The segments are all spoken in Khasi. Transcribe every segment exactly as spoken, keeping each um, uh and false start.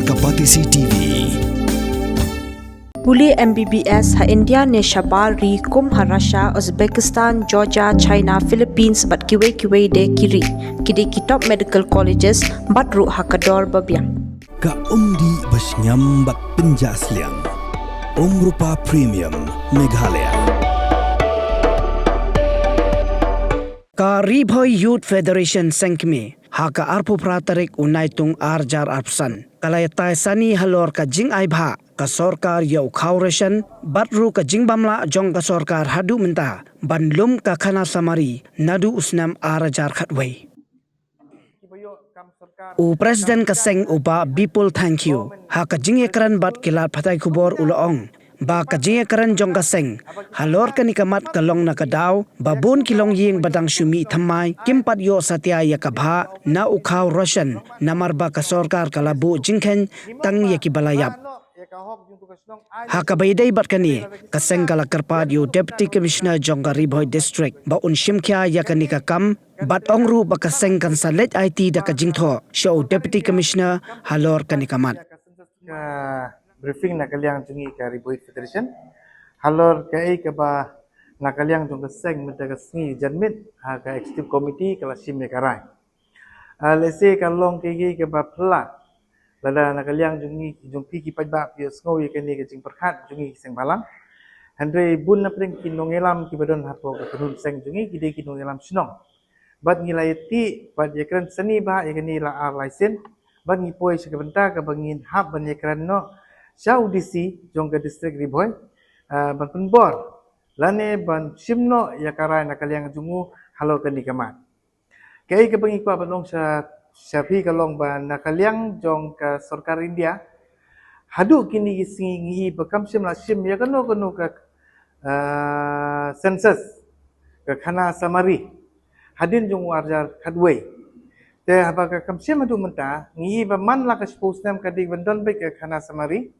Kapatisi T V. Pule M B B S ha India ne shabar ri kum ha Russia, Uzbekistan, Georgia, China, Philippines bad kiwei kiwei de ki ri. Ki dei ki top medical colleges bad ruh ha ka dor ba biang. Ka umdih ba shngiam bad pynjah sliang. Umrupa Premium Meghalaya. Ka Ri Bhoi Youth Federation Seng Kmie ha ka arphew phra tarik u Naitung ar hajar arphew san ka la ïatai sani halor ka jingai bhah ka sorkar ïa u khaw ration bad ruh ka jingbym lah jong ka sorkar haduh mynta ban lum ka khana samari naduh u snem ar hajar khatwei. U President ka seng u Bah Bipul Thangkhiew ha ka jingïakren bad ki lad pathai khubor u la ong ba ka jingïakren jong ka seng halor kane ka mat ka long na ka daw ba bun ki longïing ba dang shu mih thymmai kim pat ïoh satia ïa ka bhah na u khaw ration namar ba ka sorkar ka la buh jingkheiñ tang ïa kiba la ïap. Ha kaba ïadei bad kane, ka seng ka la kyrpad ïa u Deputy Commissioner jong ka Ri Bhoi District ba un shim khia ïa kane ka kam bad ong ruh ba ka seng kan sa leit aiti da ka jingthoh sha u Deputy Commissioner halor kane ka mat. Ka briefing na ka liang jong ngi ka Ri Bhoi Federation halor kaei kaba na ka liang jong ka seng mynta ka sngi janmiet ha ka Executive Committee ka la shim ïa ka rai. Ah, lehse ka long kaei kaba phylla lada na ka liang jong ngi, jong phi ki paidbah phi ïohsngew ïa kane ka jingpyrkhat jong ngi ki seng bhalang. Hynrei bun na pdeng ki nongïalam kiba don hapoh ka kynhun seng jong ngi ki dei ki nongïalam shnong. Bad ngi la ïathuh bad ïakren sani bha ïa kane la ar lai sien. Bad ngi poi sha ka bynta kaba ngin hap ban ïakren noh sha u D C jong ka district Ri Bhoi, ah, ban pynbor lane ban shim noh ïa ka rai na ka liang jong u halor kane ka mat. Kaei kaba ngi kwah ban ong sha, sha phi ka long ba na ka liang jong ka sorkar India haduh kine ki sngi ngi i ba kam shym la shim ïa kano kano ka, ah, census, ka khana samari hadien jong u ar hajar khatwei. Te haba ka kam shim haduh mynta ngi i ba man la ka shiphew snem ka dei ban don beit ka khana samari,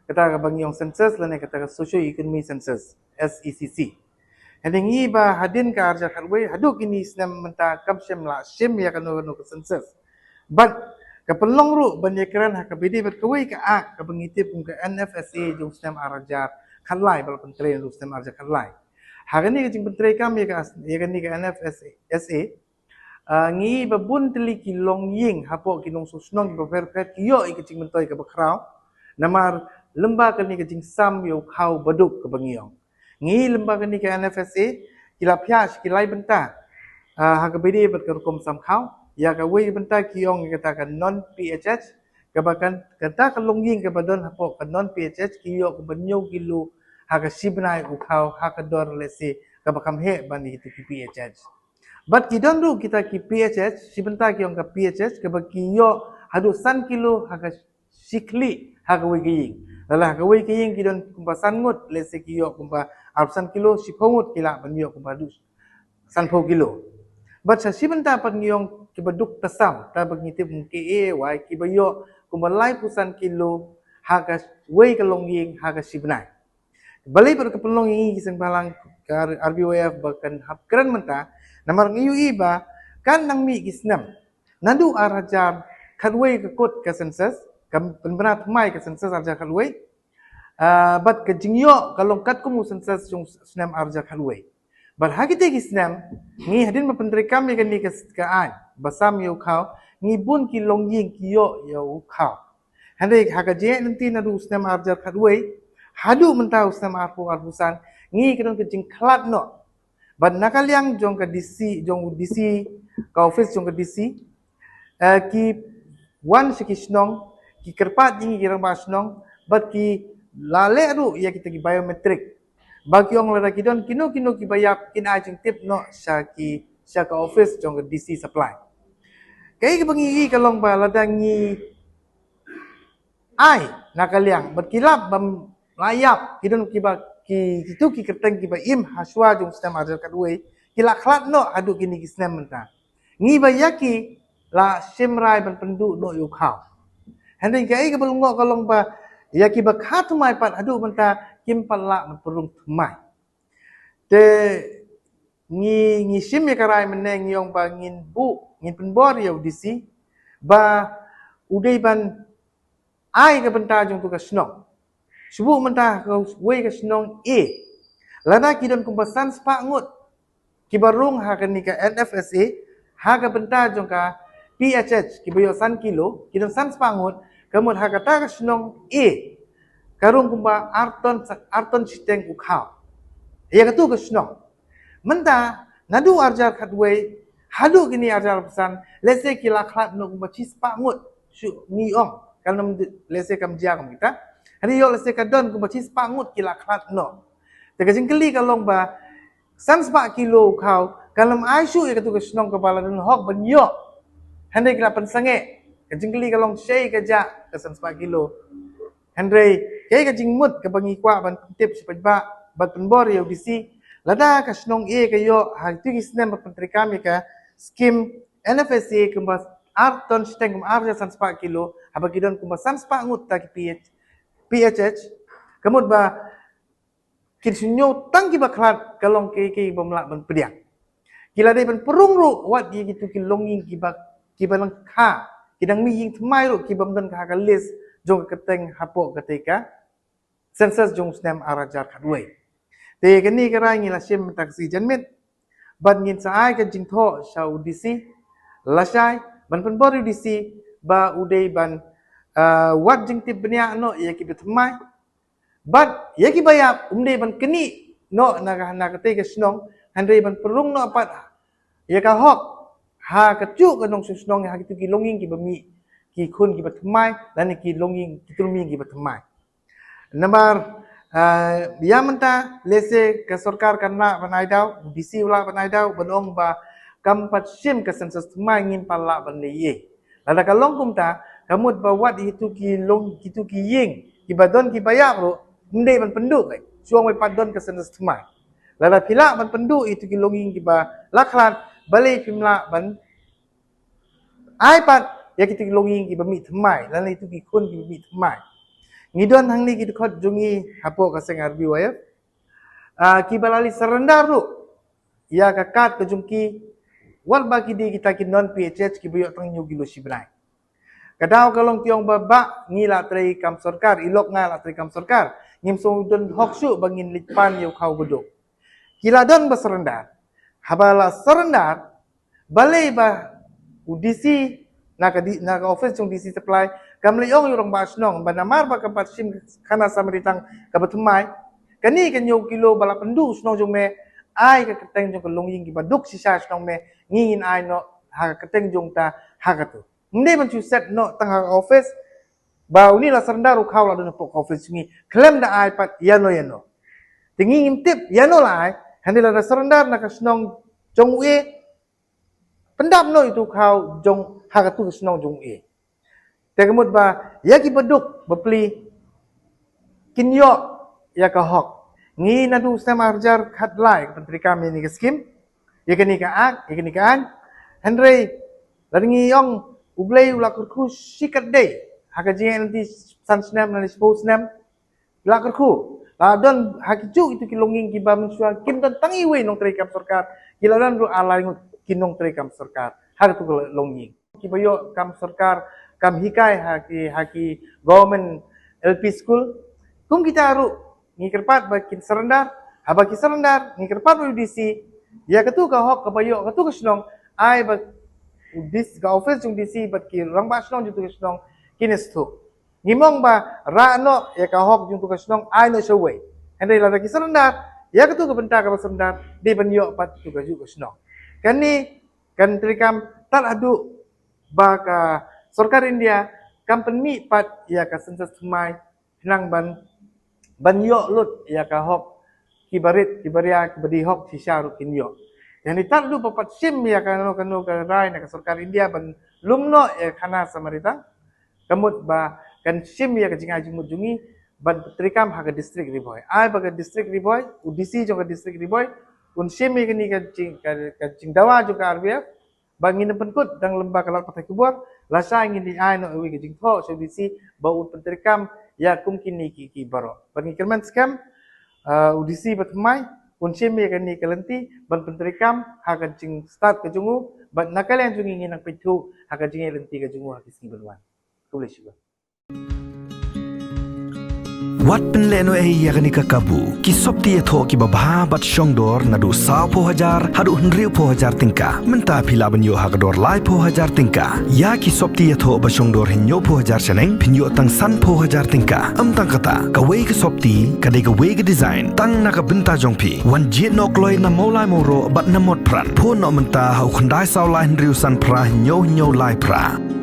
kata kaba ngi ong census lane kata ka socio economy census, S E C C. Hynrei ngi ba hadien ka ar hajar khatwei haduh kine snem mynta kam shym la shim ïa kano kano ka census. Bad ka pynlong ruh ban ïakren ha kaba ïadei bad kawei ka act kaba ngi tip kum ka N F S A jong u snem ar hajar khatlai ba la pyntrei naduh u snem ar hajar khatlai. Ha kane ka jingpyntrei kam ïa ka as-, ïa kane ka N F S A, ah, ngi ba bun tylli ki longïing hapoh ki nongshong shnong kiba pher pher ki ïoh ïa ka jingmyntoi kaba khraw namar lyngba kane ka jingsam ïa u khaw baduk kaba ngi ong. Ngi lyngba kane ka N F S A ki la phiah sha ki lai bynta, ah, ha kaba ïadei bad ka rukom sam khaw. Ïa kawei bynta ki ong ïa kata ka non P H H, kaba kan, kata ka longïing kaba don hapoh ka non P H H ki ïoh kaba hynñiew kilo ha ka shi bnai u khaw ha ka dor lehse kaba kham heh ban ïa kita ki P H H. Bad ki don ruh kita ki P H H, shi bynta ki ong ka P H H, kaba ki ïoh haduh san kilo ha ka shi khlieh ha kawei ka ïing. Lada ha kawei ka ïing ki don kumba san ngut, lehse ki ïoh kumba arphew san kilo, shiphew ngut ki lah ban ïoh kumba haduh sanphew kilo. Bad sa shi bynta pat ngi ong kiba duk tasam, ta ba ngi tip kum K A Y, kiba ïoh kumba laiphew san kilo ha kawei ka longïing ha ka shi bnai. Balei pat ka pynlong ïa ngi ki seng bhalang ka R-, R B Y F ba kan hap kren mynta, namar ngi ïohi ba kan nang mih ki snem. Naduh ar hajar khatwei ka kut ka census, ka pynbna thymmai ka census ar hajar khatwei. Ah, bad ka jingïoh ka long katkum u census jong u snem ar hajar khatwei. Bad ha kita ki snem, ngi hadien ba pyntreikam ïa kane ka, ka aiñ ba sam ïa u khaw, ngi bun ki longïing ki ïoh ïa u khaw. Hynrei ha ka jingïaid lynti naduh u snem ar hajar khatwei haduh mynta u snem arphew arphew san, ngi ka don ka jingkhlad noh. Bad na ka liang jong ka D C, jong u D C, ka office jong ka D C, eh, ki wan sha ki shnong, ki kyrpad ïa ngi ki rangbah shnong, bad ki la leh ruh ïa kita ki biometric. Ba ki ong lada ki don kino kino kiba ïap kin ai jingtip noh sha ki, sha ka office jong ka D C supply. Kaei kaba ngi ïohi ka long ba lada ngi ai na ka liang bad ki lap bym la ïap, ki don kiba ki, kitu ki kyrteng kiba im ha shuwa jong u snem ar hajar khatwei, ki la khlad noh haduh kine ki snem mynta. Ngi ba ïa ki la shim rai ban pynduh noh ïa u khaw. Hynrei kaei kaba lyngngoh ka long ba ïa kiba kha thymmai pat haduh mynta kim pat lah ban pynrung thymmai. Te ngi, ngi shim ïa ka rai mynne, ngi ong ba ngin buh, ngin pynbor ïa u D C ba u dei ban ai ka bynta jong tu ka shnong. Shu buh mynta ka wei ka shnong A, lada ki don kumba san spah ngut kiba rung ha kane ka N F S A, ha ka bynta jong ka P H H kiba ïoh san kilo, ki don san spah ngut, ka mut ha kata ka shnong A ka rung kumba ar ton, ar ton shiteng u khaw. Ïa katu ka shnong. Mynta naduh ar hajar khatwei haduh kine ar hajar arphew san, lehse ki la khlad noh kumba shi spah ngut, shu ngi ong, kan ym, lehse kam jia kum kita. Hynrei ïoh lehse ka don kumba shi spah ngut ki la khlad noh. Te ka jingkylli ka long ba san spah kilo u khaw kan ym ai shuh ïa katu ka shnong kaba la don hok ban ïoh. Hynrei ki la pynsangeh. Ka jingkylli ka long shaei ka jah ka san spah kilo. Hynrei kaei ka jingmut kaba ngi kwah ban pyntip sha paidbah bad pynbor ïa u D C, lada ka shnong A ka ïoh ha kito ki snem ba pyntreikam ïa ka skim N F S A kumba ar ton shiteng, kumba ar hajar san spah kilo, haba ki don kumba san spah ngut ta ki P H, P H H, ka mut ba ki shu ñiew tang kiba khlad, ka long kaei kaei bym lah ban pdiang. Ki la dei ban pynrung ruh wat ïa kitu ki longïing kiba, kiba lyngkha, ki dang mih ïing thymmai ruh ki bym don ha ka list jong ka kyrteng hapoh katei ka census jong u snem ar hajar khatwei. Te kane ka rai ngi la shim mynta ka sngi janmiet, bad ngin sa ai ka jingthoh sha u D C lashai ban pynbor ïa u D C ba u dei ban, ah, wad jingtip bniah noh ïa kiba thymmai. Bad ïa kiba ïap um dei ban knieh noh na ka, na katei ka shnong, hynrei ban pynrung noh pat ïa ka hok ha kajuh ka nongshong shnong, ha kitu ki longïing kiba mih ki khun kiba thymmai lane ki longïing, ki tulming kiba thymmai. Namar, ah, ïa mynta lehse ka sorkar kan lah ban ai daw, u D C u lah ban ai daw, ban ong ba kam pat shim ka census thymmai, ngim pat lah ban leh ei. Lada ka long kumta, ka mut ba wat ïa kitu ki long, kitu ki ïing kiba don kiba ïap ruh, ym dei ban pynduh, eh, shu ong ba pat don ka census thymmai. Lada phi lah ban pynduh ïa kitu ki longïing kiba la khlad, balei phim lah ban ai pat ïa kitu ki longïing kiba mih thymmai lane ïa kitu ki khun kiba mih thymmai? Ngi don hangne ki dkhot jong ngi hapoh ka seng R B Y F, ah, kiba la leit surrender ruh ïa ka card ka jong ki, wat ba ki dei kita ki non P H H kiba ïoh tang hynñiew kilo shi bnai. Ka daw ka long ki ong ba, ba ngi la treikam sorkar, i lok nga la treikam sorkar, ngim sngewdon hok shuh ba ngin leit pan ïa u khaw ba duk. Ki la don ba surrender. Haba la surrender, balei ba u D C na ka di-, na ka office jong D C Supply kam leit ong ïa u rangbah shnong ba namar ba kam pat shim khana samrithang kaba thymmai, kane ka hynñiew kilo ba la pynduh shnong jong me, ai ka kyrteng jong ka longïing kiba duk shisha shnong me, ngi ngin ai noh ha ka kyrteng jong ta ha katu. Ym dei ban shu set noh tang ha ka office ba une la surrender, u khaw la don hapoh ka office jong ngi, khlem da ai pat ïano ïano. Te ngi ngim tip ïano la ai, hynrei lada surrender na ka shnong jong u A, pyndap noh ïa utu u khaw jong, ha katu ka shnong jong u A. Te ka mut ba ïa kiba duk bapli kin ïoh ïa ka hok. Ngi naduh u snem ar hajar khatlai ka pyntreikam ïa kane ka skim, ïa kane ka ak, ïa kane ka aiñ. Hynrei lada ngi ong, U Blei u la kyrkhu shikatdei ha ka jingïaid lynti san snem lane shiphew snem. La kyrkhu, la don ha kijuh kitu ki longïing kiba mynshuwa kim don tang iwei nongtreikam sorkar, ki la don ruh ar lai ngut ki nongtreikam sorkar ha katu ka longïing. Kiba ïoh kam sorkar, kam hikai ha ki, ha ki government L P school. Kum kita ruh ngi kyrpad ba kin surrender. Haba ki surrender, ngi kyrpad ba ïa u D C, ïa katu ka hok kaba ïoh katu ka shnong, ai ba u D C, ka office jong u D C bad ki rangbah shnong jong katu ka shnong kin ïa sngewthuh. Ngim ong ba rah noh ïa ka hok jong katu ka shnong, ai noh sha uwei. Hynrei lada ki surrender, ïa katu ka bynta kaba surrender dei ban ïoh pat katu kajuh ka shnong. Kane kan treikam tad haduh ba ka sorkar India kam pynmih pat ïa ka census thymmai, khnang ban, ban ïoh lut ïa ka hok, kiba rit, kiba ria, kiba dei hok shisha ruh kin ïoh. Ïa ni tad haduh ba pat shim ïa kano kano ka rai na ka sorkar India ban lum noh ïa ka khana samrithang, ka mut ba kan shim ïa ka jingai jingmut jong ngi ban treikam ha ka district Ri Bhoi. Ai ba ka district Ri Bhoi, u D C jong ka district Ri Bhoi un shim ïa kane ka jing, ka, ka jingdawa jong ka R B F, ba ngin ym pynkut dang lyngba ka lad pathai khubor, lashai ngin ïa ai noh ïa ka jingthoh sha u D C ba un pyntreikam ïa kum kine ki, ki baroh. Bad ngi kyrmen skhem, ah, u D C ba thymmai un shim ïa kane ka lynti ban pyntreikam ha ka jingstad ka jong u, bad na ka liang jong ngi ngin nang peit thuh ha ka jingïaid lynti ka jong u ha ki sngi ban wan. Khublei shibun. Wat pynlehnohei ïa kane ka kabu. Ki sopti ïathoh kiba bha bad shongdor naduh sawphew hajar haduh hynriewphew hajar tyngka. Mynta phi lah ban ïoh ha ka dor laiphew hajar tyngka. Ïa ki sopti ïathoh ba shongdor hynñiewphew hajar shaneng phin ïoh tang sanphew hajar tyngka. Ym tang kata, kawei ka sopti ka dei kawei ka design tang na ka bynta jong phi. Wan jied noh kloi na Mawlai Mawroh bad na Motphran. Phone noh mynta ha u khyndai saw lai hynriew san phra hynñiew hynñiew lai phra.